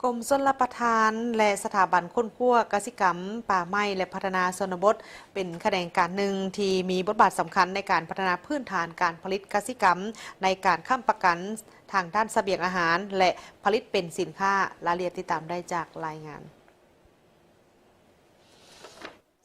ກົມຊົນລະປະທານ ແລະ ສະຖາບັນຄົ້ນຄວ້າກະສິກຳ, ປ່າໄມ້ ແລະ ພັດທະນາຊົນນະບົດ ເປັນຂະແໜງການໜຶ່ງທີ່ມີບົດບາດສຳຄັນໃນການພັດທະນາພື້ນຖານການຜະລິດກະສິກຳ ໃນການຄ້ຳປະກັນທາງດ້ານສະບຽງອາຫານ ແລະ ຜະລິດເປັນສິນຄ້າ. ລາຍລະອຽດຕິດຕາມໄດ້ຈາກລາຍງານ.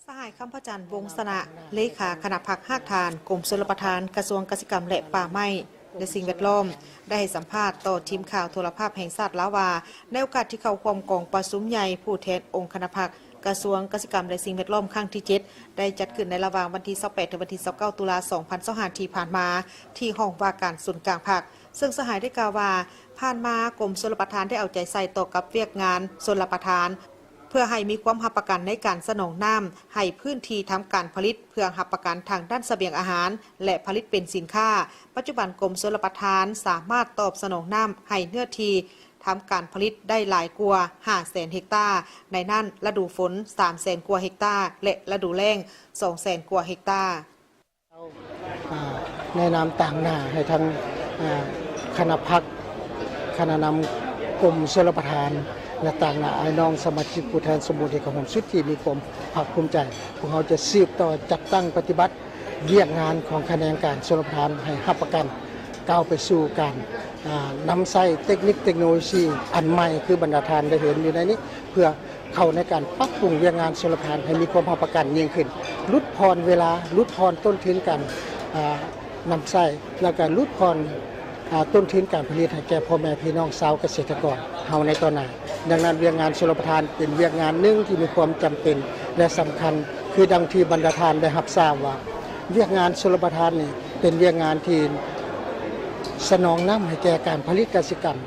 ສະຫາຍ ຄຳພະຈັນ ວົງຊະນະ ເລຂາຄະນະພັກຮາກຖານ ກົມຊົນລະປະທານ ກະຊວງກະສິກຳ ແລະ ປ່າໄມ້ ແລະ ສິ່ງແວດລ້ອມ ໄດ້ໃຫ້ສຳພາດຕໍ່ທີມຂ່າວໂທລະພາບແຫ່ງຊາດລາວວ່າ ໃນໂອກາດທີ່ເຂົ້າຮ່ວມກອງປະຊຸມໃຫຍ່ຜູ້ແທນອົງຄະນະພັກ ກະຊວງກະສິກຳ ແລະ ສິ່ງແວດລ້ອມ ຄັ້ງທີເຈັດ ໄດ້ຈັດຂຶ້ນໃນລະຫວ່າງວັນທີຊາວແປດ ເຖິງວັນທີຊາວເກົ້າ ຕຸລາ ສອງພັນຊາວຫ້າ ທີ່ຜ່ານມາ ທີ່ຫ້ອງວ່າການສູນກາງພັກ, ເຊິ່ງສະຫາຍໄດ້ກ່າວວ່າ ຜ່ານມາກົມຊົນລະປະທານໄດ້ເອົາໃຈໃສ່ຕໍ່ກັບວຽກງານຊົນລະປະທານ ເພື່ອໃຫ້ມີຄວາມຮັບປະກັນໃນການສະໜອງນ້ຳໃຫ້ພື້ນທີ່ທຳການຜະລິດ ເພື່ອຮັບປະກັນທາງດ້ານສະບຽງອາຫານ ແລະ ຜະລິດເປັນສິນຄ້າ. ປັດຈຸບັນກົມຊົນລະປະທານສາມາດຕອບສະໜອງນ້ຳໃຫ້ເນື້ອທີ່ທຳການຜະລິດໄດ້ຫຼາຍກວ່າຫ້າແສນເຮັກຕາ, ໃນນັ້ນລະດູຝົນສາມແສນກວ່າເຮັກຕາ ແລະ ລະດູແລ້ງສອງແສນກວ່າເຮັກຕາ. ອາ ໃນນາມຕາງໜ້າໃຫ້ທາງ ອາ ຄະນະພັກ, ຄະນະນຳກົມຊົນລະປະທານ ແລະ ຕາງໜ້າອ້າຍນ້ອງສະມາຊິກຜູ້ແທນສົມບູນເອກະໂຫນສຸດທີ່ມີຄວາມພາກພູມໃຈ, ພວກເຮົາຈະສືບຕໍ່ຈັດຕັ້ງປະຕິບັດວຽກງານຂອງຂະແໜງການຊົນລະປະທານໃຫ້ຮັບປະກັນ ກ້າວໄປສູ່ການ ອາ ນຳໃຊ້ເຕັກນິກເຕັກໂນໂລຊີອັນໃໝ່ ຄືບັນດາທ່ານໄດ້ເຫັນຢູ່ໃນນີ້ ເພື່ອເຂົ້າໃນການປັບປຸງວຽກງານຊົນລະປະທານໃຫ້ມີຄວາມຮັບປະກັນຍິ່ງຂຶ້ນ, ຫຼຸດຜ່ອນເວລາ, ຫຼຸດຜ່ອນຕົ້ນທຶນການ ອາ ນຳໃຊ້ ແລ້ວກະຫຼຸດຜ່ອນ ອາ ຕົ້ນທຶນການຜະລິດໃຫ້ແກ່ພໍ່ແມ່ພີ່ນ້ອງຊາວກະເສດຕະກອນເຮົາໃນຕໍ່ໜ້າ. ດັ່ງນັ້ນ ວຽກງານຊົນລະປະທານເປັນວຽກງານໜຶ່ງທີ່ມີຄວາມຈຳເປັນ ແລະ ສຳຄັນ, ຄືດັ່ງທີ່ບັນດາທ່ານໄດ້ຮັບຊາບວ່າ ວຽກງານຊົນລະປະທານນີ້ເປັນວຽກງານທີ່ສະໜອງນ້ຳໃຫ້ແກ່ການຜະລິດກະສິກຳ.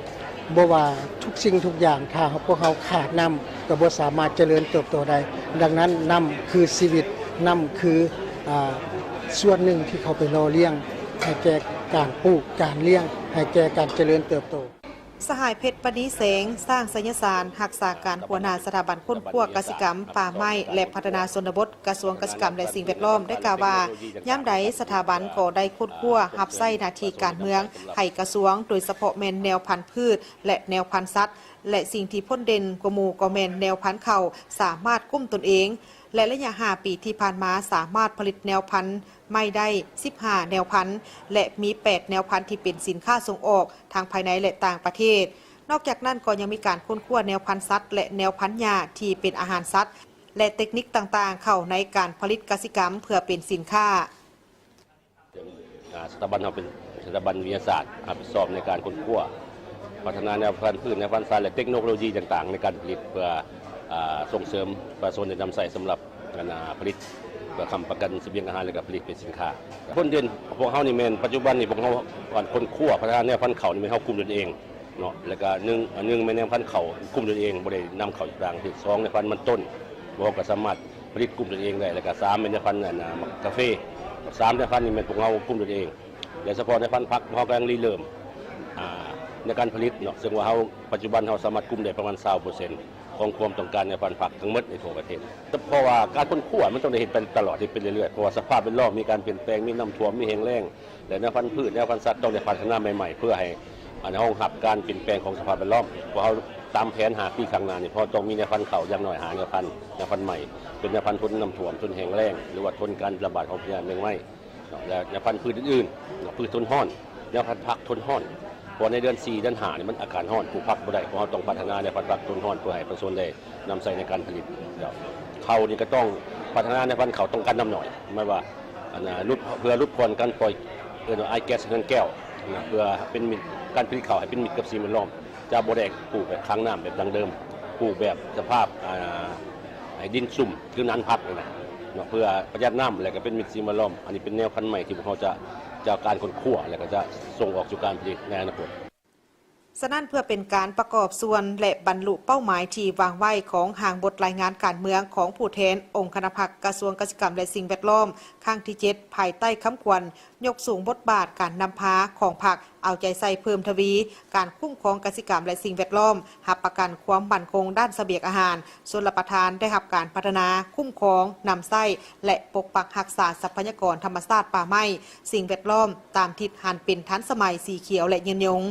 ບໍ່ວ່າທຸກສິ່ງທຸກຢ່າງ ຖ້າພວກເຮົາຂາດນ້ຳ ກໍບໍ່ສາມາດຈະເລີນເຕີບໂຕໄດ້. ດັ່ງນັ້ນ ນ້ຳຄືຊີວິດ, ນ້ຳຄື ອາ ສ່ວນໜຶ່ງທີ່ເຂົ້າໄປຫຼໍ່ລ້ຽງໃຫ້ແກ່ການປູກ, ການລ້ຽງ, ໃຫ້ແກ່ການຈະເລີນເຕີບໂຕ. ສະຫາຍ ເພັດ ປະນີແສງ ສ້າງໄຊຍະສານ ຮັກສາການຫົວໜ້າສະຖາບັນຄົ້ນຄວ້າກະສິກຳ, ປ່າໄມ້ ແລະ ພັດທະນາຊົນນະບົດ ກະຊວງກະສິກຳ ແລະ ສິ່ງແວດລ້ອມ ໄດ້ກ່າວວ່າ ຍາມໃດສະຖາບັນກໍໄດ້ຄົ້ນຄວ້າຮັບໃຊ້ໜ້າທີ່ການເມືອງໃຫ້ກະຊວງ, ໂດຍສະເພາະແມ່ນແນວພັນພືດ ແລະ ແນວພັນສັດ ແລະ ສິ່ງທີ່ພົ້ນເດັ່ນກວ່າໝູ່ກໍແມ່ນແນວພັນເຂົ້າສາມາດກຸ້ມຕົນເອງ ແລະ ໄລຍະຫ້າປີທີ່ຜ່ານມາສາມາດຜະລິດແນວພັນໄມ້ໄດ້ສິບຫ້າແນວພັນ ແລະ ມີແປດແນວພັນທີ່ເປັນສິນຄ້າສົ່ງອອກທັງພາຍໃນ ແລະ ຕ່າງປະເທດ. ນອກຈາກນັ້ນກໍຍັງມີການຄົ້ນຄວ້າແນວພັນສັດ ແລະ ແນວພັນຫຍ້າທີ່ເປັນອາຫານສັດ ແລະ ເຕັກນິກຕ່າງໆເຂົ້າໃນການຜະລິດກະສິກຳເພື່ອເປັນສິນຄ້າ. ອາ ສະຖາບັນເຮົາເປັນສະຖາບັນວິທະຍາສາດ ຮັບຜິດຊອບໃນການຄົ້ນຄວ້າ ພັດທະນາແນວພັນພືດ, ແນວພັນສັດ ແລະ ເຕັກໂນໂລຢີຕ່າງໆໃນການຜະລິດ ເພື່ອ ອາ ສົ່ງເສີມປະຊາຊົນໄດ້ນຳໃຊ້ສຳລັບ ອັນ ອາ ຜະລິດ ເພື່ອຄ້ຳປະກັນສະບຽງອາຫານ ແລະ ກໍຜະລິດເປັນສິນຄ້າ. ຜົນເດັ່ນຂອງພວກເຮົານີ້ແມ່ນ ປັດຈຸບັນນີ້ພວກເຮົາ ການຄົ້ນຄວ້າພັດທະນາແນວພັນເຂົ້ານີ້ແມ່ນເຮົາກຸ້ມຕົນເອງເນາະ ແລ້ວກໍໜຶ່ງ ອັນໜຶ່ງແມ່ນແນວພັນເຂົ້າກຸ້ມຕົນເອງ ບໍ່ໄດ້ນຳເຂົ້າຈາກຕ່າງປະເທດ. ສອງ ແນວພັນມັນຕົ້ນ ພວກເຮົາກໍສາມາດຜະລິດກຸ້ມຕົນເອງໄດ້ ແລ້ວກໍສາມແມ່ນແນວພັນ ອັນ ອາ ກາເຟ. ສາມແນວພັນນີ້ແມ່ນພວກເຮົາກຸ້ມຕົນເອງ ແລະ ສະເພາະໃນພັນຜັກ ເຮົາກຳລັງລິເລີ່ມ ອາ ໃນການຜະລິດເນາະ ເຊິ່ງວ່າເຮົາ ປັດຈຸບັນເຮົາສາມາດກຸ້ມໄດ້ປະມານຊາວເປີເຊັນຂອງຄວາມຕ້ອງການໃນພັນຜັກທັງໝົດໃນທົ່ວປະເທດ. ເພາະວ່າການຄົ້ນຄວ້າມັນຕ້ອງໄດ້ເຮັດໄປຕະຫຼອດ ເຮັດໄປເລື້ອຍໆ ເພາະວ່າສະພາບແວດລ້ອມມີການປ່ຽນແປງ, ມີນ້ຳຖ້ວມ, ມີແຫ້ງແລ້ງ ແລະ ແນວພັນພືດ, ແນວພັນສັດຕ້ອງໄດ້ພັດທະນາໃໝ່ໆ ເພື່ອໃຫ້ ອັນ ຮອງຮັບການປ່ຽນແປງຂອງສະພາບແວດລ້ອມ. ເພາະເຮົາຕາມແຜນຫ້າປີຂ້າງໜ້ານີ້ ເພາະເຮົາຕ້ອງມີແນວພັນເຂົ້າຢ່າງໜ້ອຍຫ້າແນວພັນ, ແນວພັນໃໝ່ ເປັນແນວພັນທົນນ້ຳຖ້ວມ, ທົນແຫ້ງແລ້ງ ຫຼືວ່າທົນການລະບາດຂອງພະຍາດແມງໄມ້. ເນາະ ແລະ ແນວພັນພືດອື່ນໆ ເນາະ ພືດທົນຮ້ອນ, ແນວພັນຜັກທົນຮ້ອນ ເພາະໃນເດືອນສີ່ ເດືອນຫ້ານີ້ມັນອາກາດຮ້ອນ ປູກຜັກບໍ່ໄດ້ ເພາະເຮົາຕ້ອງພັດທະນາແນວພັນຜັກທົນຮ້ອນ ເພື່ອໃຫ້ປະຊາຊົນໄດ້ນຳໃຊ້ໃນການຜະລິດ. ແລ້ວເຂົ້ານີ້ກໍຕ້ອງພັດທະນາແນວພັນເຂົ້າຕ້ອງການນ້ຳໜ້ອຍ ໝາຍວ່າ ອັນ ຫຼຸດ ເພື່ອຫຼຸດຜ່ອນການປ່ອຍ ເອີ້ນວ່າ ອາຍແກັສເຮືອນແກ້ວ ເພື່ອເປັນມິດ ການຜະລິດເຂົ້າໃຫ້ເປັນມິດກັບສິ່ງແວດລ້ອມ. ຈະບໍ່ໄດ້ປູກແບບຂັງນ້ຳແບບດັ້ງເດີມ, ປູກແບບສະພາບ ອາ ໃຫ້ດິນຊຸ່ມ ຄືໜານຜັກນີ້ນະເນາະ ເພື່ອປະຢັດນ້ຳ ແລະ ກໍເປັນມິດສິ່ງແວດລ້ອມ. ອັນນີ້ເປັນແນວພັນໃໝ່ທີ່ພວກເຮົາຈະ ຈະການຄົ້ນຄວ້າ ແລະ ກໍຈະສົ່ງອອກສູ່ການຜະລິດໃນອະນາຄົດ. ສະນັ້ນ ເພື່ອເປັນການປະກອບສ່ວນ ແລະ ບັນລຸເປົ້າໝາຍທີ່ວາງໄວ້ຂອງຮ່າງບົດລາຍງານການເມືອງຂອງຜູ້ແທນອົງຄະນະພັກກະຊວງກະສິກຳ ແລະ ສິ່ງແວດລ້ອມ ຄັ້ງທີເຈັດ ພາຍໃຕ້ຄຳຂວັນ ຍົກສູງບົດບາດການນຳພາຂອງພັກ ເອົາໃຈໃສ່ເພີ່ມທະວີການຄຸ້ມຄອງກະສິກຳ ແລະ ສິ່ງແວດລ້ອມ, ຮັບປະກັນຄວາມໝັ້ນຄົງດ້ານສະບຽງອາຫານ, ຊົນລະປະທານໄດ້ຮັບການພັດທະນາ, ຄຸ້ມຄອງ, ນຳໃຊ້ ແລະ ປົກປັກຮັກສາຊັບພະຍາກອນທຳມະຊາດ, ປ່າໄມ້, ສິ່ງແວດລ້ອມ ຕາມທິດຫັນເປັນທັນສະໄໝ, ສີຂຽວ ແລະ ຍືນຍົງ.